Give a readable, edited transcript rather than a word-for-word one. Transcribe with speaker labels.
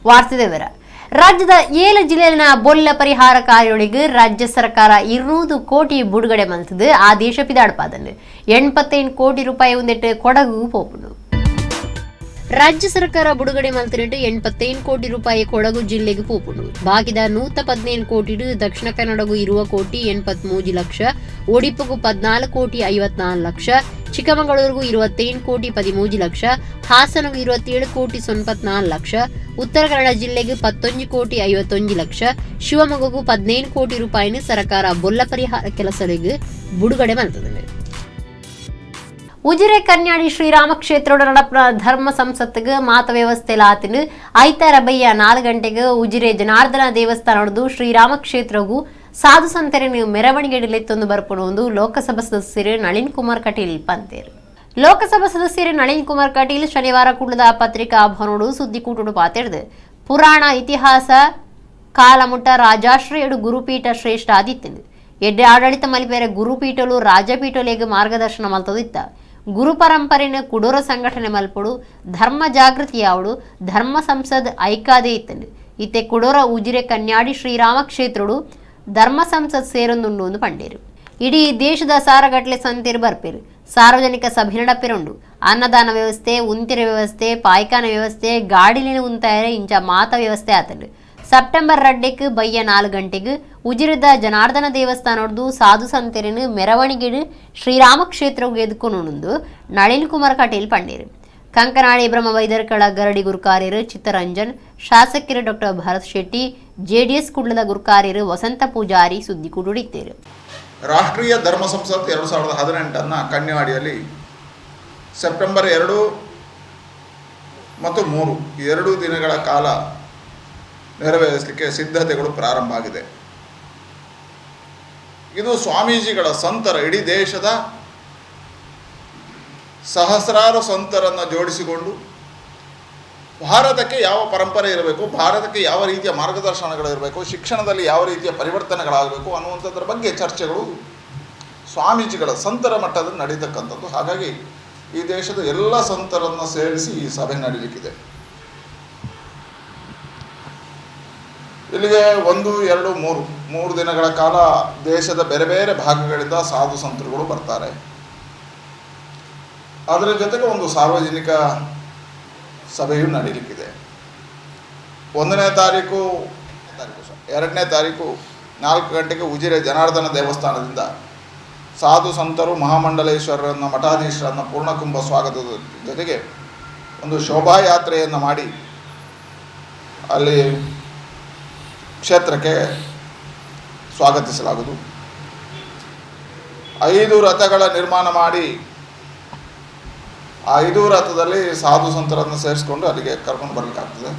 Speaker 1: ವಾರ್ತೆ ವಿವರ. ರಾಜ್ಯದ 7 ಜಿಲ್ಲೆಯ ಬೊಲ್ಲ ಪರಿಹಾರ ಕಾರ್ಯಗಳಿಗೆ ರಾಜ್ಯ ಸರ್ಕಾರ 200 ಕೋಟಿ ಬಿಡುಗಡೆ ಮಲ್ತದು ಆದೇಶ ಪಿದಾಡ್ಪಾದನ್ನು 85 ಕೋಟಿ ರೂಪಾಯಿ ಒಂದಿಟ್ಟು ಕೊಡಗು ಪೋಪುಂಡು. ರಾಜ್ಯ ಸರ್ಕಾರ ಬಿಡುಗಡೆ ಮಲ್ತಿನಿಟ್ಟು 85 ಕೋಟಿ ರೂಪಾಯಿ ಕೊಡಗು ಜಿಲ್ಲೆಗೆ ಪೋಪುಂಡು. ಬಾಕಿದ 115 ಕೋಟಿ ದಕ್ಷಿಣ ಕನ್ನಡಗೂ 20 ಕೋಟಿ 83 ಲಕ್ಷ, ಒಡಿಪುಗೂ 14 ಕೋಟಿ 54 ಲಕ್ಷ, ಚಿಕ್ಕಮಗಳೂರಿಗೂ 27 ಕೋಟಿ 13 ಲಕ್ಷ, ಹಾಸನಗೂ 27 ಕೋಟಿ 94 ಲಕ್ಷ, ಉತ್ತರ ಕನ್ನಡ ಜಿಲ್ಲೆಗೆ 19 ಕೋಟಿ 51 ಲಕ್ಷ, ಶಿವಮೊಗ್ಗಗೂ 15 ಕೋಟಿ ರೂಪಾಯಿನ ಸರ್ಕಾರ ಬೊಲ್ಲ ಪರಿಹಾರ ಕೆಲಸಗಳಿಗೆ ಬಿಡುಗಡೆ ಮಾಡ್ತದೆ. ಉಜಿರೆ ಕನ್ಯಾಡಿ ಶ್ರೀರಾಮ ಕ್ಷೇತ್ರದ ನಡಪುನ ಧರ್ಮ ಸಂಸತ್ತಿಗೆ ಮಾತ ವ್ಯವಸ್ಥೆ ಲಾತಿನ ಐತಾರ ಬಯ್ಯ 4 ಗಂಟೆಗೆ ಉಜಿರೆ ಜನಾರ್ದನ ದೇವಸ್ಥಾನದ ಶ್ರೀರಾಮ ಕ್ಷೇತ್ರಗೂ ಸಾಧು ಸಂತರನ್ನು ಮೆರವಣಿಗೆ ಲೆತ್ತೊಂದು ಬರ್ಪುಣ ಲೋಕಸಭಾ ಸದಸ್ಯರು ನಳಿನ್ ಕುಮಾರ್ ಕಟೀಲ್ ಪಂತೇರು. ಲೋಕಸಭಾ ಸದಸ್ಯರು ನಳಿನ್ ಕುಮಾರ್ ಕಟೀಲ್ ಶನಿವಾರ ಕುಡ್ಲದ ಪತ್ರಿಕಾ ಭವನೋಡು ಸುದ್ದಿಕೂಟುಡು ಪಾತೆರ್ದು ಪುರಾಣ ಇತಿಹಾಸ ಕಾಲಮುಟ್ಟ ರಾಜಾಶ್ರಯಡು ಗುರುಪೀಠ ಶ್ರೇಷ್ಠ ಆದಿತ್ತಂದು ಎಡ್ಡೆ ಆಡಳಿತ ಮಲಿಪೇರೆ ಗುರುಪೀಠಲು ರಾಜಪೀಠಲೆಗೆ ಮಾರ್ಗದರ್ಶನ ಮಲ್ತದಿತ್ತ. ಗುರು ಪರಂಪರೆನ ಕುಡೋರ ಸಂಘಟನೆ ಮಲ್ಪಡು ಧರ್ಮ ಜಾಗೃತಿಯಾವಡು ಧರ್ಮ ಸಂಸದ್ ಐಕಾದೆ ಇತ್ತಂಡು. ಇತ್ತೆ ಕುಡೋರ ಉಜಿರೆ ಕನ್ಯಾಡಿ ಶ್ರೀರಾಮ ಕ್ಷೇತ್ರಡು ಧರ್ಮ ಸಂಸದ್ ಸೇರೊಂದುಂಡು ಒಂದು ಪಂಡೇರು. ಇಡೀ ದೇಶದ ಸಾರಗಟ್ಲೆ ಸಂತೇರು ಬರ್ಪೇರು. ಸಾರ್ವಜನಿಕ ಸಭೆ ನಡಪೆರುಂಡು. ಅನ್ನದಾನ ವ್ಯವಸ್ಥೆ, ಉಂತಿರ ವ್ಯವಸ್ಥೆ, ಪಾಯ್ಖಾನೆ ವ್ಯವಸ್ಥೆ, ಗಾಡಿಲಿನ ಉಂತಾಯರೆ ಇಂಚ ಮಾತ ವ್ಯವಸ್ಥೆ ಆತಂಡು. ಸೆಪ್ಟೆಂಬರ್ 2 ಬಯ್ಯ 4 ಗಂಟೆಗೆ ಉಜಿರದ ಜನಾರ್ದನ ದೇವಸ್ಥಾನದ್ದು ಸಾಧು ಸಂತರನ್ನು ಮೆರವಣಿಗೆ ಶ್ರೀರಾಮ ಕ್ಷೇತ್ರಕ್ಕೆ ಎದ್ಕೊಂಡು ನಳಿನ್ ಕುಮಾರ್ ಕಟೀಲ್ ಪಂಡೇರು. ಕಂಕನಾಡಿ ಬ್ರಹ್ಮ ವೈದ್ಯರ್ಕಳ ಗರಡಿ ಗುರುಕಾರ್ಯರು ಚಿತ್ತರಂಜನ್, ಶಾಸಕರು ಡಾಕ್ಟರ್ ಭರತ್ ಶೆಟ್ಟಿ, ಜೆಡಿಎಸ್ ಕುಡ್ಲದ ಗುರುಕಾರ್ಯರು ವಸಂತ ಪೂಜಾರಿ ಸುದ್ದಿ ಕೂಡುಡಿತ್ತೇರು.
Speaker 2: ರಾಷ್ಟ್ರೀಯ ಧರ್ಮ ಸಂಸತ್ 2018 ಕನ್ಯಾಡಿಯಲ್ಲಿ ಸೆಪ್ಟೆಂಬರ್ 2 ಮತ್ತು 3 2 ದಿನಗಳ ಕಾಲ ನೆರವೇರಿಸಲಿಕ್ಕೆ ಸಿದ್ಧತೆಗಳು ಪ್ರಾರಂಭ ಆಗಿದೆ. ಇದು ಸ್ವಾಮೀಜಿಗಳ ಸಂತರ ಇಡೀ ದೇಶದ ಸಹಸ್ರಾರು ಸಂತರನ್ನು ಜೋಡಿಸಿಕೊಂಡು ಭಾರತಕ್ಕೆ ಯಾವ ಪರಂಪರೆ ಇರಬೇಕು, ಭಾರತಕ್ಕೆ ಯಾವ ರೀತಿಯ ಮಾರ್ಗದರ್ಶನಗಳಿರಬೇಕು, ಶಿಕ್ಷಣದಲ್ಲಿ ಯಾವ ರೀತಿಯ ಪರಿವರ್ತನೆಗಳಾಗಬೇಕು ಅನ್ನುವಂಥದ್ರ ಬಗ್ಗೆ ಚರ್ಚೆಗಳು ಸ್ವಾಮೀಜಿಗಳ ಸಂತರ ಮಟ್ಟದಲ್ಲಿ ನಡೀತಕ್ಕಂಥದ್ದು. ಹಾಗಾಗಿ ಈ ದೇಶದ ಎಲ್ಲ ಸಂತರನ್ನು ಸೇರಿಸಿ ಈ ಸಭೆ ನಡೀಲಿಕ್ಕಿದೆ. ಇಲ್ಲಿಗೆ 1, 2, 3 3 ದಿನಗಳ ಕಾಲ ದೇಶದ ಬೇರೆ ಬೇರೆ ಭಾಗಗಳಿಂದ ಸಾಧು ಸಂತರುಗಳು ಬರ್ತಾರೆ. ಅದರ ಜೊತೆಗೆ ಒಂದು ಸಾರ್ವಜನಿಕ ಸಭೆಯು ನಡೀಲಿಕ್ಕಿದೆ. 1ನೇ ತಾರೀಕು, 2ನೇ ತಾರೀಕು 4 ಗಂಟೆಗೆ ಉಜಿರೆ ಜನಾರ್ದನ ದೇವಸ್ಥಾನದಿಂದ ಸಾಧು ಸಂತರು ಮಹಾಮಂಡಲೇಶ್ವರರನ್ನು, ಮಠಾಧೀಶರನ್ನು ಪೂರ್ಣಕುಂಭ ಸ್ವಾಗತದ ಜೊತೆಗೆ ಒಂದು ಶೋಭಾಯಾತ್ರೆಯನ್ನು ಮಾಡಿ ಅಲ್ಲಿ ಕ್ಷೇತ್ರಕ್ಕೆ ಸ್ವಾಗತಿಸಲಾಗುವುದು. 5 ರಥಗಳ ನಿರ್ಮಾಣ ಮಾಡಿ ಆ 5 ರಥದಲ್ಲಿ ಸಾಧು ಸಂತರನ್ನು ಸೇರಿಸಿಕೊಂಡು ಅಲ್ಲಿಗೆ ಕರ್ಕೊಂಡು ಬರಲಿಕ್ಕಾಗ್ತದೆ.